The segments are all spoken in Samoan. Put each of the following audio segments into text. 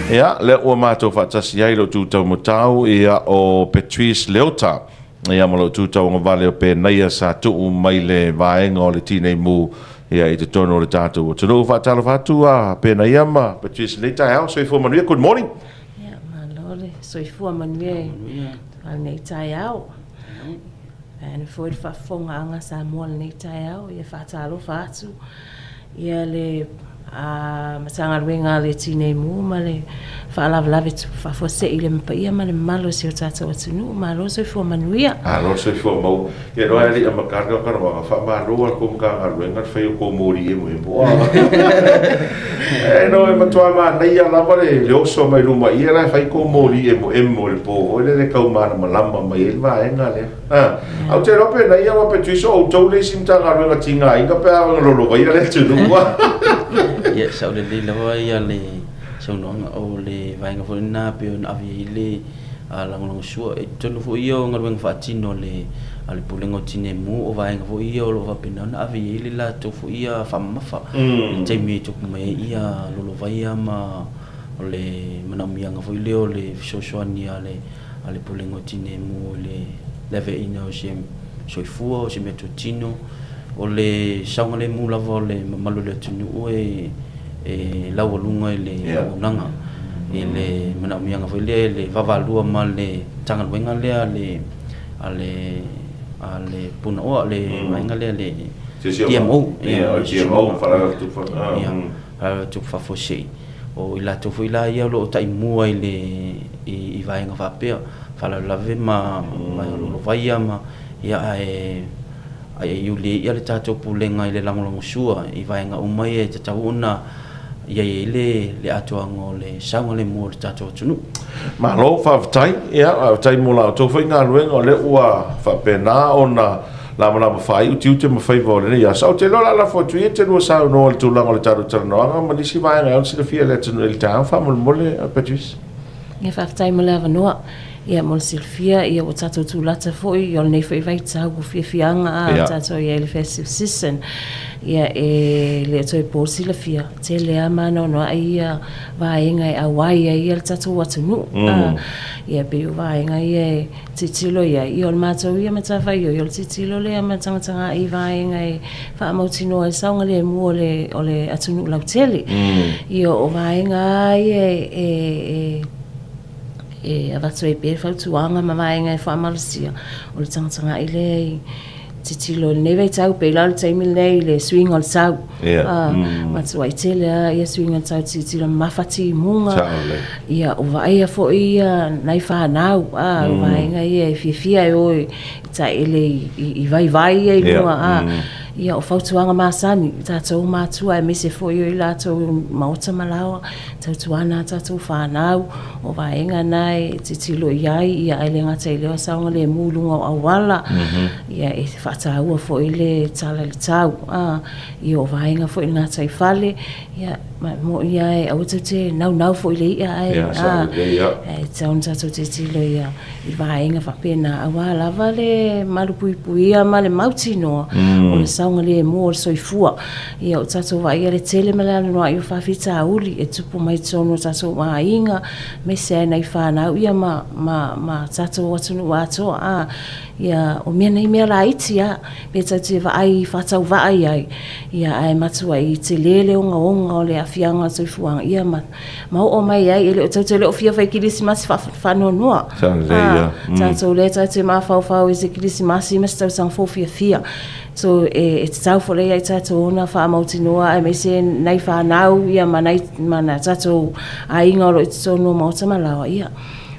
Ia, lea ua matou faatasi ai lou tu taumatau, ia, o Patrice Leota, ia, ma lou tu tauagavale o Penaia sa tuu mai le vaega o le Tinei Mu, ia, i totonu o le tatou atunuu. Faatalofa atu a Penaia ma Patrice i lenei taeao. Soifua manuia, good morning. Ia, malo le soifua manuia i lenei taeao. Vaeane foi le faafofogaaga a Samoa i lenei taeao, ia faatalofa atu ia le Matagaluega a le Tinei Mu ma le Faalavelave Tupu Faafuasei i le paia ma le mamalu o si o tatou atunuu. Malo le soifua manuia. Malo le soifua maua. Ia loa e alii amata le talanoaga, faamalo lava i le tou Matagaluega le fai o tou moli emoemo. E no e matua manaia lava le oso mai luma ia la e fai tou moli emoemo i le po foi lele tau malamalama mai ai le vaega lea. A ou te iloa pe naia ua Patrice o outou le isi Matagaluega tigaina pe a oo ina lolovaia le atunuu. Ia, sao lelei lava ia le saunoaga, o le vaega foi lena pei ona ave i ai le lagolagosua. I totonu foi ia o galuega faatino a le Pulega o Tineimu, o vaega foi ia o lo o faapena ona ave i ai le latou foi ia faamamafa i le taimi e tupu mai ai ia lolovaia ma o le manaomiaga foi lea o le fesoasoani a le a le Pulega o Tineimu i le aveaina o se soifua, o se meatotino. O le saogalemu lava o le mamalu o le atunuu e laualuga i le auaunaga, i le manaomiaga foi lea i le vaavaalua ma le Matagaluega lea a le a le Punaoa, le vaega lea le DMO, Faalavelave Tupu Faafuasei. O i latou foi la ia o lo o taimua i le i vaega faapea, faalavelave ma vaega lolovaia ma ia ae aiaiuli ai le tatou pulega i le lagolagosua i vaega uma ia e tatau ona i ai ai le atoaga o le saogalemu o le tatou atunuu. Malo faafetai, ia faafetai mo la outou foi galuega o lea ua faapena ona lamalama faaiu tiute ma faiva o lenei aso. Ou te iloa o le a lafo atu ia e te lua saunoa i le tulaga o le tatou talanoaga ma nisi vaega e ono silafia e le atunuu i le taeao faamolemole Patrice. Ia faafetai mo le avanoa. Ia mo le silafia ia ua tatou tulata foi ia o lenei foi vaitau ua fiafiaga a tatou i ai i le festive season. Ia e le o toe po le silafia, tele lava ma anoanoai ia vaega e auai ai ia le tatou atunuu. Ia pei o vaega ia e tilotilo i ai, ia o le matou ia matafaioi, o le tilotilo lea ma tagatagai i vaega e faamautinoa ai le saogalemu o le, o le atunuu lautele. Ia o vaega lava ia e, e, e avatu ai pea le fautuaga ma vaega e faamalosia, o le tagatagai lea i tilotilo i lenei vaitau, pei la o le taimi lenei i le suiga o le tau. Yeah. Mm. Matuai tele lava ia suiga o le tau, tilotilo mamafa timuga. Ia, o vaaia foi ia nai fanau, a, mm. vaega ia e fiafia e o i taele i vaivai ia i luga, a. Mm. Ia, o fautuaga masani, tatou matua aemaise foi o i latou i maota ma laoa, tautuana a tatou fanau, O vaega na e tilotilo i ai, ia ae le gata i lea o saogalemu i luga o auala, ia e faataua foi le tala i le tau. A, ia o vaega foi i le gataifale, ia ma e moni lava e aua tou te naunau foi i le i'a ae, a, e tatau ona tatou tilotilo ia i vaega faapena aua lava le malupuipuia ma le mautinoa o le saogalemu o le soifua. Ia o tatou vaaia le tele ma le anoanoai o faafitauli e tupu mai totonu o tatou aiga, aemaise ai nai fanau ia ma, ma, ma tatou atunuu atoa. A, ia, o mea nei mea laiti lava, pe tatou te vaai faatauvaa i ai, ia ae matuai tele le ogaoga o le aafiaga o le soifuaga, ia ma, ma oo mai ai, e le o tatou te le o fia fai kerisimasi faanoanoa. Sa Tatou lea tatou te mafaufau i se kerisimasi ma se tausaga fou fiafia. So e tatau foi lea ia i tatou ona faamautinoa aemaise nai fanau ia ma nai ma nai tatou aiga o lo o i totonu o maota ma laoa, ia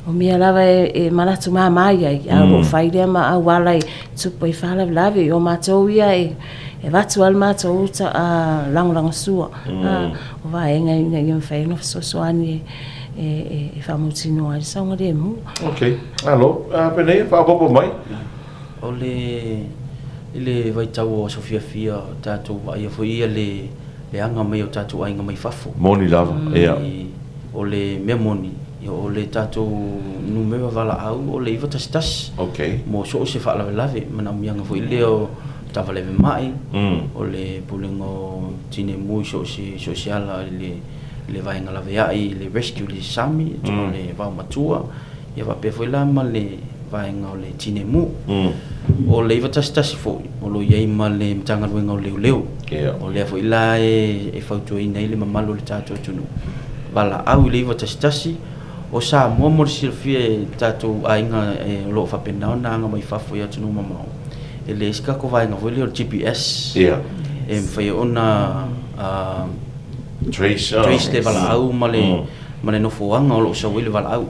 o mea lava e manatu mama i ai, a o lo o fai lea ma auala e tupu ai faalavelave. O matou ia e avatu lava le matou lagolagosua o vaega ina ia mafai ona fesoasoani e faamautinoa ai le saogalemu. Okay, malo. Penei, faaopoopo mai. O le, i le vaitau o aso fiafia, tatou vaaia foi ia le leaga mai o tatou aiga mai fafo. Moni lava, ia. O le mea moni, o le tatou numera valaau o le 911. Okay. Mo so o se faalavelave, manaomiaga foi lea o taavale ave mai, o le pulega o tineimu i so o se ala i le le vaega laveai i le rescue i le sami, o le vaomatua, ia faapea foi la ma le vaega o le tineimu. O le 911 foi, o lo o i ai ma le Matagaluega o Leoleo. O lea foi la e fautuaina ai le mamalu o le tatou atunuu, valaau i le 911. O Samoa mo le silafia e tatou aiga o lo o faapena ona aga mai fafo i atunuu mamao, e leai se tatou vaega foi lea o le GPS e mafai ona trace, trace le valaau ma le, ma le nofoaga o lo o sau ai le valaau.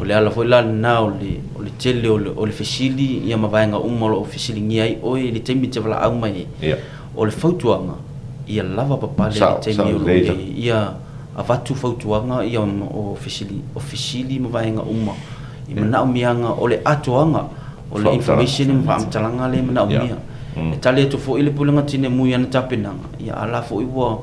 O le ala foi la lena o le, o le tele o le, o le fesili ia ma vaega uma o lo o fesiligia ai oe i le taimi e te valaau mai ai. O le fautuaga, ia lava papale i le taimi o lo o i ai, ia avatu fautuaga ia o fesili, o fesili ma vaega uma i manaomiaga o le atoaga o le information ma faamatalaga lea e manaomia. E tali atu foi le Pulega Tineimu i ana tapenaga, ia a la foi ua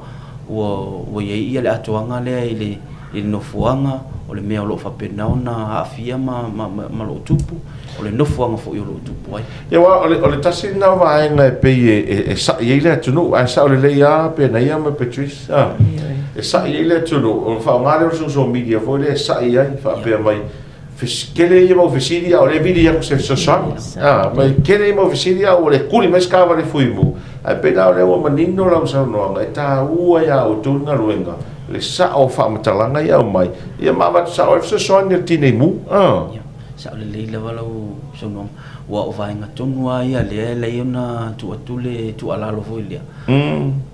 ua ua i ai le atoaga lea i le i le nofoaga o le mea o lo o faapena ona aafia ma ma ma lo o tupu, o le nofoaga foi o lo o tupu ai. Ia aua o le o le tasi lena o vaega e pei e e sa'i ai le atunuu, ae sao lelei lava Penaia ma Patrice, a, e sa'i ai le atunuu, ona faaaoga lea o le social media foi lea e sa'i ai, faapea mai, tele ia mau fesili a o lea e vili atu se fesoasoani. A, mai tele ia mau fesili a ua le tuli mai se taavale fuimu, ae pei la o lea ua manino lau saunoaga, e taua iā outou le galuega, le sao o faamatalaga ia e aumai, ia ma avatu sao ai le fesoasoani a le tineimu. A. Ia, sao lelei lava lau saunoaga, aua o vaega tonu lava ia lea e alai ona tuu atu le tuualalo foi lea,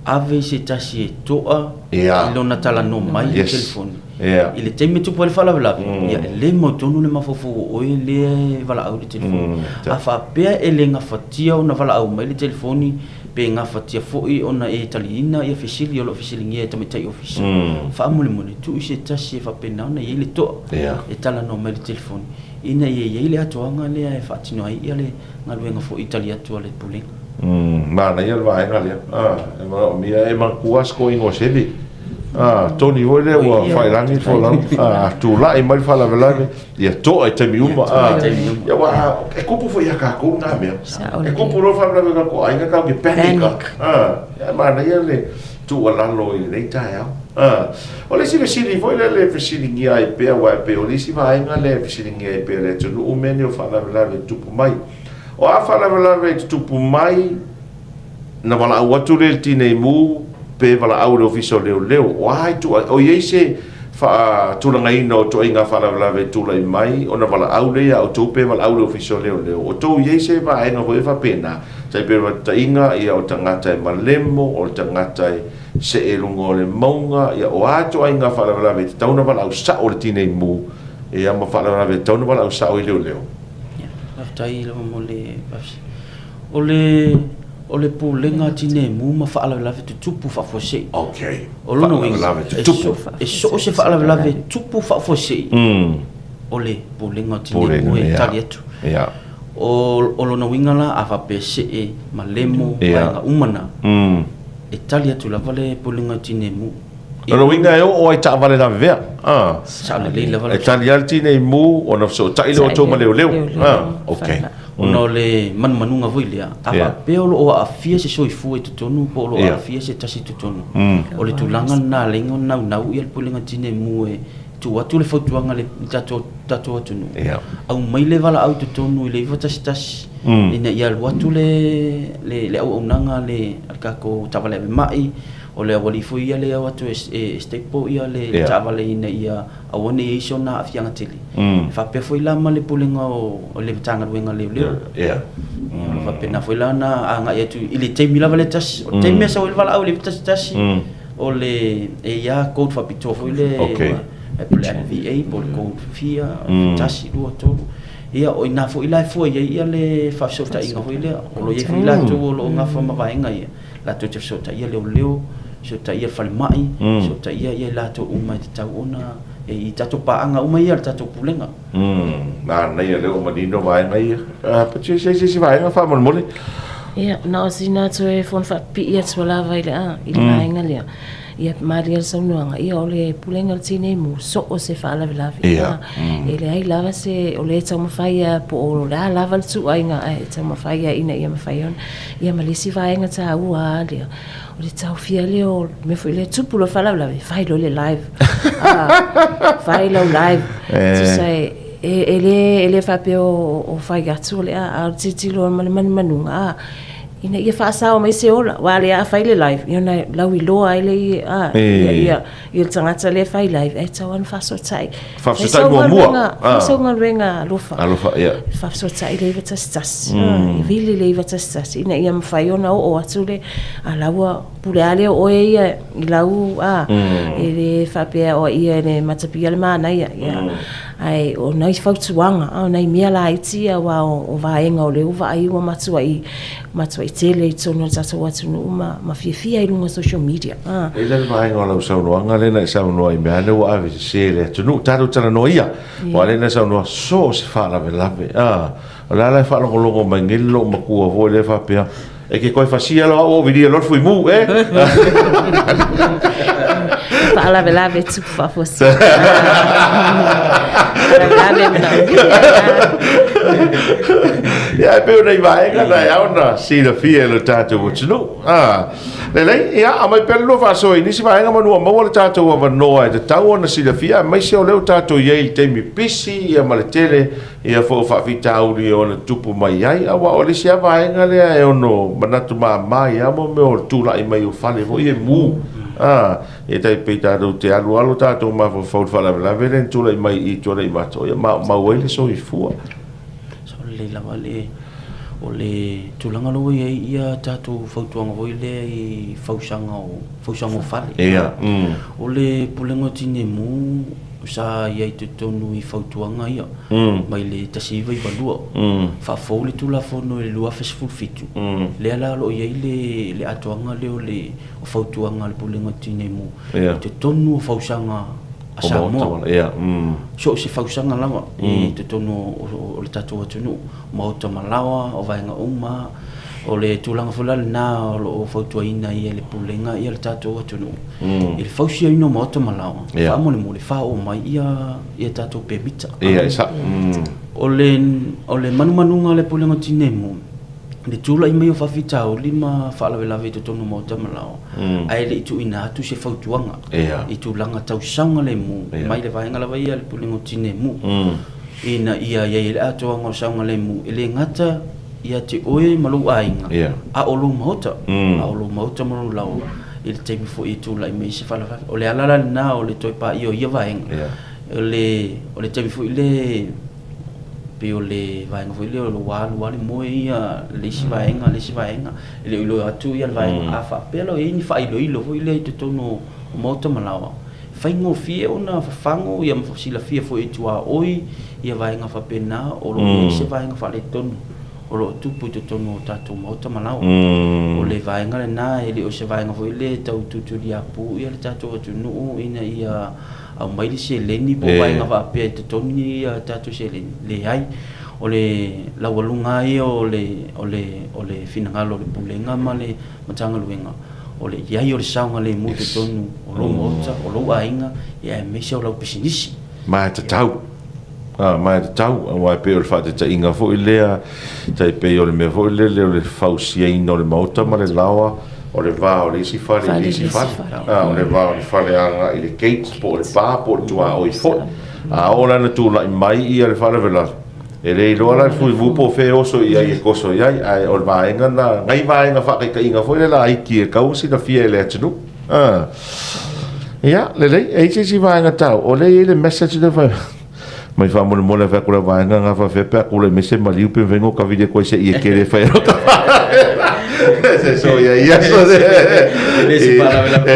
ave i se tasi e to'a i lona talanoa mai i le telefoni. I le taimi e tupu ai le faalavelave, ia e le mautonu le mafaufau o oe lea e valaau i le telefoni. A faapea e le gafatia ona valaau mai le telefoni pe gafatia foi ona e taliina ia fesili o lo o fesiligia e tamaitai ofisa, faamolemole tuu i se tasi e faapena ona i ai le to'a e talanoa mai i le telefoni ina ia i ai le atoaga lea e faatino ai le galuega foi i tali atu a le Pulega. Manaia le vaega lea. E manaomia, e manatua lava si toeaina o Seve. Tony foi lea ua faiilagi le folauga. A tulai mai le faalavelave, ia to'a i taimi uma. Ia aua e tupu foi ia tatou na mea. E tupu loa le faalavelave i tatou aiga, tatou te panic lava. Ae manaia le tuualalo i lenei taeao. O le isi fesili foi lea e fesiligia ai pea, aua e pei o le isi vaega lea e fesiligia ai pea e le atunuu mea nei o faalavelave e tutupu mai. O a faalavelave e tutupu mai, na valaau atu lea i le tineimu pe valaau i le Ofisa o Leoleo? O a ituaiga, o i ai se faatulagaina o ituaiga faalavelave e tulai mai ona valaau lea ia outou pe valaau i le Ofisa o Leoleo? O tou i ai se vaega foi faapena, tai pei o le faataitaiga, ia o le tagata e malemo, o le tagata e see i luga o le mauga, ia o a ituaiga faalavelave e tatau ona valaau sao i le tineimu, ia ma faalavelave e tatau ona valaau sao i leoleo? Ia, faafetai lava mo le faafesili. O le o le Pulega Tineimu ma Faalavelave Tutupu Faafuasei. Okay. O lona uiga, Faalavelave tutupu. e so o se faalavelave tupu faafuasei, o le Pulega o Tineimu e tali atu. Ia. O, o lona uiga la, a faapea see, malemo, vaega uma na, e tali atu lava le Pulega o Tineimu. O lona uiga e oo ai taavale lavevea. Ah. Sao lelei lava E tali lava le tineimu ona fesootai lea o outou ma leoleo. Ah, okay. Ona o le manumanuga foi lea, a faapea o lo o aafia se soifua i totonu po o lo o aafia se tasi i totonu, o le tulaga lena e ala ai ona naunau le Pulega Tineimu e tuu atu le fautuaga i le tatou atunuu, aumai le valaau i totonu i le 911 ina ia alu atu le auaunaga a le tatou taavale ave mai, o le aualii foi ia lea e o atu e staple le taavale ina ia aua ne i i ai sona aafiaga tele. E faapea foi la ma le Pulega o le Matagaluega o Leoleo. Ia. O lo o faapena foi la ona agai atu i le taimi lava lea e tasi. O le taimi e sau ai le valaau i le 911, o le, e i ai lava code faapitoa foi lea, po o le NVA po o le code fia, 1, 2, 3. Ia, o i ina foi la e fua i ai le faafesootaiga foi lea. O lo o i ai foi latou o lo o nafa ma vaega ia. latou te fesootaia leoleo, fesootaia le falemai, fesootaia i latou uma e tatau ona i tatou paaga uma ia a le tatou Pulega. Manaia lea ua manino vaega ia. Patricia, se isi vaega faamolemole. Ia, na o sina toe fono faapipii atu lava i le, i le vaega lea. Ia, malie le saunoaga, ia o le Pulega o le Tinei Mu, so o se faalavelave. Ia. E leai lava se, o lea e taumafai lava po o le a lava le ituaiga ae e taumafai lava ina ia mafai ona. Ia ma le isi vaega taua lava lea, o le taofia lea o le mea foi lea e tupu loa le faalavelave, fai loa le live. Fai lau live. Tusa e, e le faapea o fai atu o le a, a o le tilotilo ma le manumanuga, a, ina ia faasao mai se ola, aua o lea a fai le live, ia ona lauiloa ai lea a, ia, ia, ia le tagata lea e fai live, ae tatau lava ona faafesootai. Faafesootai muamua. Fai sau galuega alofa. Alofa, ia. Faafesootai le 911, e vili le 911 ina ia mafai ona oo atu le, a la ua pule lava lea o oe ia i lau, a, e le faapea o ia e le matapia le manaia, ia. Ae o nai fautuaga, a o nai mea laiti ia aua o vaega o lea ua vaai ua matuai, matuai tele i totonu o le tatou atunuu ma, ma fiafia i luga o social media. A. E i ai le vaega o lau saunoaga lea na e saunoa i mea lea ua ave sese e le atunuu. Tatou talanoa ia. Aua o lea na e saunoa, so o se faalavelave. A, o le a la e faalogologo mai nei le loomatua foi lea faapea, E ke koe fasia loa au ou vilia loa le fuimu, e? Faalavelave tupu faafuasei. Faalavelave manaomia. Ia, e pei o nai vaega na e ao ona silafia e lo tatou atunuu. Ah, lelei, ia, aumai pea le lua faasoa i nisi vaega manu ua maua le tatou avanoa e tatau ona silafia, aemaise o lea ua tatou i ai i le taimi pisi ia ma le tele ia foi o faafitauli e ono tutupu mai ai, aua o le isi lava vaega lea e ono manatu mama ai lava mo mea o le tulai mai o fale foi e mu. A, e tai pei tatou te alualu tatou mafaufau i le faalavelave lea na tulai mai i Tuanaimato, ia maumau ai le soifua. Sao lelei lava le, o le tulaga lea ua i ai ia tatou fautuaga foi lea i fausaga o, fausaga o fale. Ia. O le Pulega o Tineimu, Sa i ai totonu i fautuaga ia mai le 1992, faafou le Tulafono i le 2017, lea la o lo o i ai le le atoaga lea o le o fautuaga a le Pulega o Tineimu i totonu o fausaga a Samoa. So o se fausaga lava i totonu o le tatou atunuu, maota ma laoa, o vaega uma. O le tulaga foi la lena o lo o fautuaina ai e le Pulega le tatou atunuu i le fausiaina o maota ma laoa, faamolemole faaoo mai ia tatou pemita. Ia, e sao. O le, o le manumanuga a le Pulega o Tineimu, i le tulai mai o faafitauli ma faalavelave i totonu o maota ma laoa, ae le i tuuina atu se fautuaga i tulaga tau saogalemu mai le vaega lava ia a le Pulega o Tineimu, ina ia i ai le atoaga o saogalemu, e le gata ia te oe ma lou aiga, a o lou maota, a o lou maota ma lou laoa i le taimi foi e tulai mai ai se faalavelave. O le ala la lena o le toe paia o ia vaega, o le, o le taimi foi lea pei o le vaega foi lea o lo o alu lava le moe ia le isi vaega, le isi vaega, e le o iloa atu ia le vaega. A faapea la o i ai ni faailoilo foi lea i totonu o maota ma laoa, faigofie ona fafago ia ma silafia foi e tuaoi ia vaega faapena o lo o i ai se vaega faaletonu o lo o tupu i totonu o tatou maota ma laoa. O le vaega lena e le o se vaega foi lea e tau tutuliapu ia le tatou atunuu ina ia aumai le seleni po o vaega faapea e totogi ia tatou seleni, leai. O le laualuga lava ia o le, o le, o le finagalo o le Pulega ma le Matagaluega, o le i ai o le saogalemu i totonu o lou maota, o lou aiga, aemaise o lau pisinisi. Ma e tatau, ma e tatau, aua e pei o le faataitaiga foi lea, tai pei o le mea foi lele o le fausiaina o le maota ma le laoa, o le va o le isi fale i le isi fale, o le va o le fale agai i le gate po o le pa po o le tuaoi foi. A oo la ina tulai mai ia le faalavelave, E le iloa la le fuimu po o fea e oso i ai e koso i ai, ae o le vaega lena, nai vaega faataitaiga foi lea laiti e tatau ona silafia e le atunuu. Ah. Ia, lelei, e i ai se isi vaega taua, o lea e i ai le message lea fai mai faamolemole a fai atu le vaega na faapefea pe a tulai mai se maliu pe mafai ona tavili atu ai se ie tele e fai ai lota Se so ia ia so se. E le se faalavelave.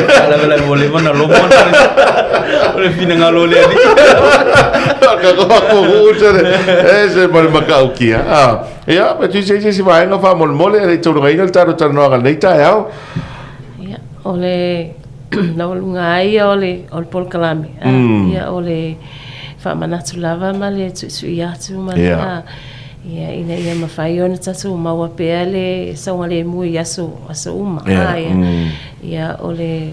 Faalavelave ua leva ona logo o le finagalo o le Alii. Ka ko ko ko se e se ma le makaukia. Ah, ia, pe tu se se vaega faamolemole e le taulogaina le tatou talanoaga i lenei taeao. Ia, o le laualuga lava ia o le o le polokalame. Ia, o le faamanatu lava ma le tuitui atu ma le, Ia, ina ia mafai ona tatou maua pea le saogalemu i aso, aso uma. Ia, ia, ia o le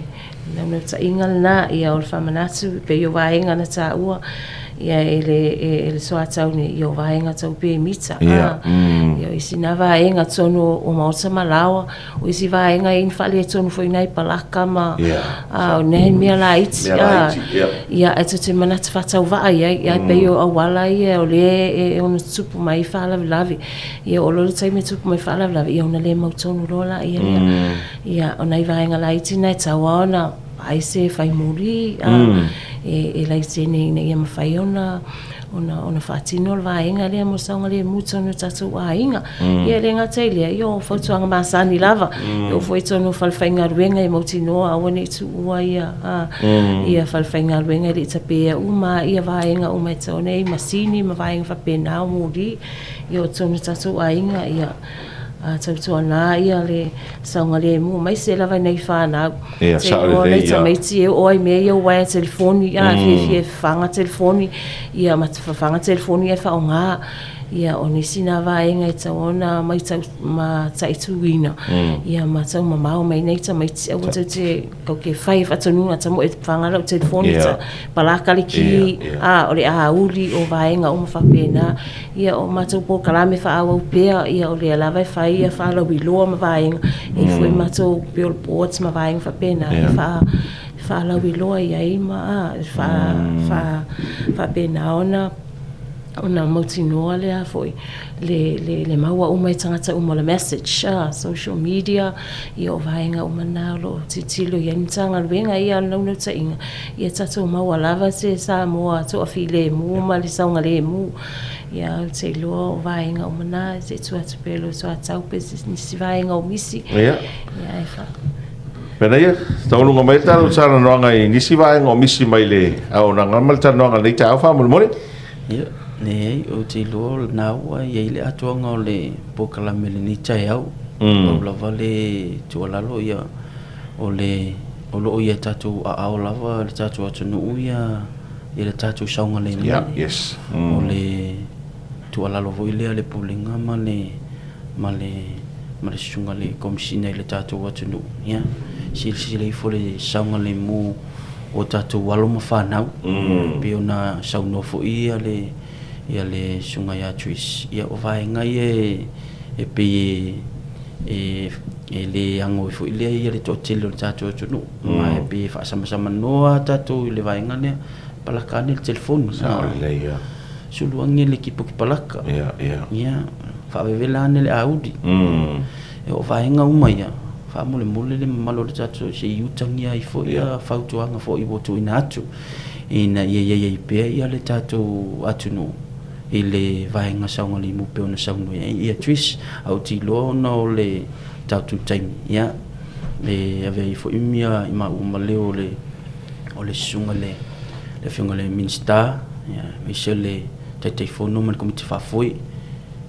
naunautaiga lena, ia o le faamanatu, e pei o vaega na taua, ia e le, e le soatau nei, ia o vaega tau pemita. Ia, ia o isi na vaega tonu o maota ma laoa, O isi vaega e i ai ni faaletonu foi nai palaka ma o nai mea laiti. Ia, ae tou te manatu faatauvaa i ai, ae pei o auala ia o lea e ono tutupu mai ai faalavelave. Ia oo loa le taimi e tupu mai faalavelave, ia ona le mautonu loa laia lea. Ia, o nai vaega laiti na e tatau lava ona vaai se faimoli e laisene ina ia mafai ona ona ona faatino le vaega lea mo le saogalemu i totonu o tatou aiga. Ia e le gata i lea, ia o fautuaga masani lava, e oo foi i totonu o falefaigaluega e mautinoa aua ne i tuua ia ia falefaigaluega e le i tapeia uma lava vaega uma e tatau ona i ai masini ma vaega faapena o moli. Ia o totonu o tatou aiga, ia tautuana ia le saogalemu aemaise lava i nai fanau. Ia, sao lelei ia. Tamaiti e oo ai i mea ia o uaea telefoni, a fiafia e fafaga telefoni, ia ma fafaga telefoni ae faaaoga. Ia, o nisi na vaega e tatau ona matau, mataituina, ia ma taumamao mai nai tamaiti, aua tou te, tou te fai faatonuga tamoe e fafaga lau telefoni, palaka le ki, a, o le auli, o vaega uma faapena. Ia, o matou polokalame faaauau pea, ia o lea lava e fai ia faalauiloa ma vaega, e i ai foi matou billboards ma vaega faapena e faalauiloa i ai ma faapena ona ona mautinoa le foi le maua uma e tagata uma o le message, social media, ia o vaega uma na o lo o tilotilo i ai le Matagaluega. Ia, o le naunautaiga, ia tatou maua lava se Samoa toafilemu ma le saogalemu. Ia, ou te iloa o vaega uma na, se i tuu atu pea i lou soatau pe o nisi vaega o misi. Ia. Ia, ae fa... Manaia, taualuga mai le tatou talanoaga i nisi vaega o misi mai le auaunaga ma le talanoaga i lenei taeao faamolemole. Ia, leai, ou te iloa o lena ua i ai le atoaga o le polokalame i lenei taeao. Pau lava le tuualalo, ia, o le, o lo o i a tatou aao lava le tatou atunuu ia, ia le tatou saogalemu. Yeah, yes. O le tuualalo foi lea a le Pulega ma le, ma le, ma le Susuga i le Komesina i le tatou atunuu, ia, silasila ifo i le saogalemu o tatou alo ma fanau. E pei ona saunoa foi ia le, ia le Susuga ia Trish, ia o vaega ia e, e pei e, e le ano ai foi lea ia le toatele o le tatou atunuu. Ma e pei e faasamsamanoa tatou i le vaega lea, palaka ane le telefoni. Sao lelei ia. Sulu ane le kipoti palaka. Ia, ia. Ia, faavevela ane le auli. E o vaega uma ia, faamolemole le mamalu o le tatou se i utagia ai foi ia fautuaga foi ua tuuina atu ina ia i ai pea ia le tatou atunuu i le vaega saogalemu pei ona saunoa ai ia Trish. Ae ou te iloa ona o le tatou taimi, ia, e avea ai foi ia i maua ma leo o le o le susuga i le Afioga i le Minisita, aemaise le Taitaifono ma le Komiti Faafoe, e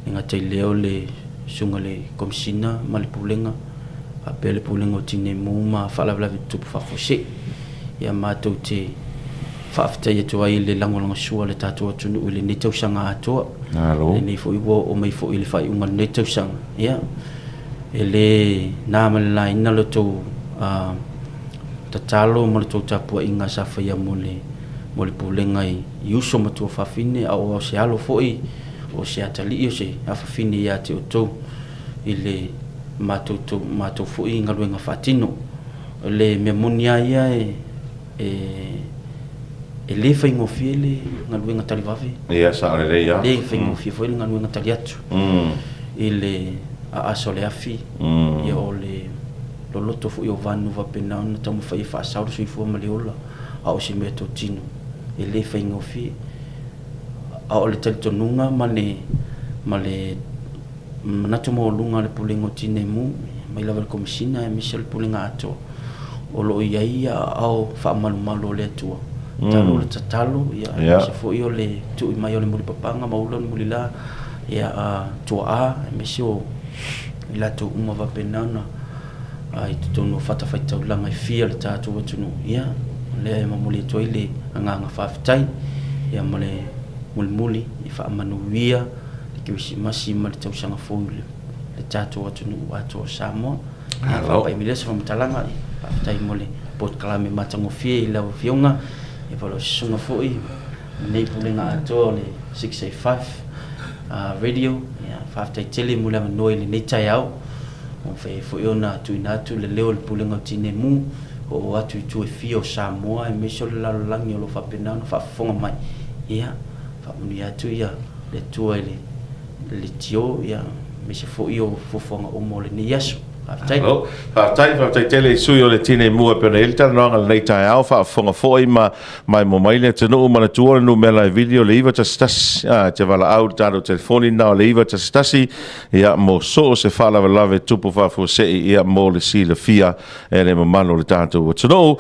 le gata i lea o le Susuga i le Komesina ma le Pulega, faapea le Pulega o Tinei Mu ma Faalavelave Tutupu Faafuasei. Ia matou te faafetai atu ai i le lagolagosua a le tatou atunuu i lenei tausaga atoa. Malo. Lenei foi ua oo mai foi i le faaiuga o lenei tausaga. Ia, e le na ma le laina lo outou tatalo ma le tou tapuaiga sa faia mo le mo le pulega i i uso ma tuafafine, a o se alo foi, o se atalii, o se afafine ia te outou i le matou matou foi galuega faatino. O le mea moni lava ia e e e le faigofie le galuega tali vave. Ia, sao lelei lava. E le faigofie foi le galuega tali atu i le aasa o le afi, ia o le loloto foi o vanu faapena ona taumafai e faasao le soifua ma le ola, a o se mea totino e le faigofie. A o le talitonuga ma le ma le manatu maualuga o le Pulega o Tinei Mu, mai lava i le Komesina aemaise o le Pulega atoa, o lo o i ai aao faamalumalu o le Atua. Talu o le tatalo, ia, aemaise foi o le tui mai o le mulipapaga ma ula le mulila, ia, a tuaa, aemaise o i latou uma faapena ona i totonu o fatafaitaulaga e fia o le tatou atunuu, ia, o lea e momoli atu ai le agaga faafetai, ia, ma le mulimuli, ia faamanuia. Kerisimasi ma le tausaga fou i le tatou atunuu atoa o Samoa. Ia faapai mai lea se faamatalaga, faafetai mo le polokalame matagofie i lau Afioga, ia po o lau susuga foi i lenei Pulega atoa o le 685 Radio. Ia faafetai tele mo le avanoa i lenei taeao ua mafai ai foi ona tuuina atu le leo o le Pulega o Tinei Mu e oo atu i itu e fia o Samoa aemaise o le lalolagi o lo o faapena ona faafofoga mai. Ia faamanuia atu ia le Atua i le leitio, ia, aemaise foi o fuafuaga uma o lenei aso. Faafetai. Malo. Faafetai, faafetai tele i sui o le Tinei Mu e pei ona i ai le talanoaga i lenei taeao, faafofoga foi ma maimoa mai le atunuu. Manatua le numera e vili o le 911, a, e te valaau i le tatou telefoni lena o le 911, ia, mo so o se faalavelave tupu faafuasei, ia, mo le silafia e le mamalu o le tatou atunuu.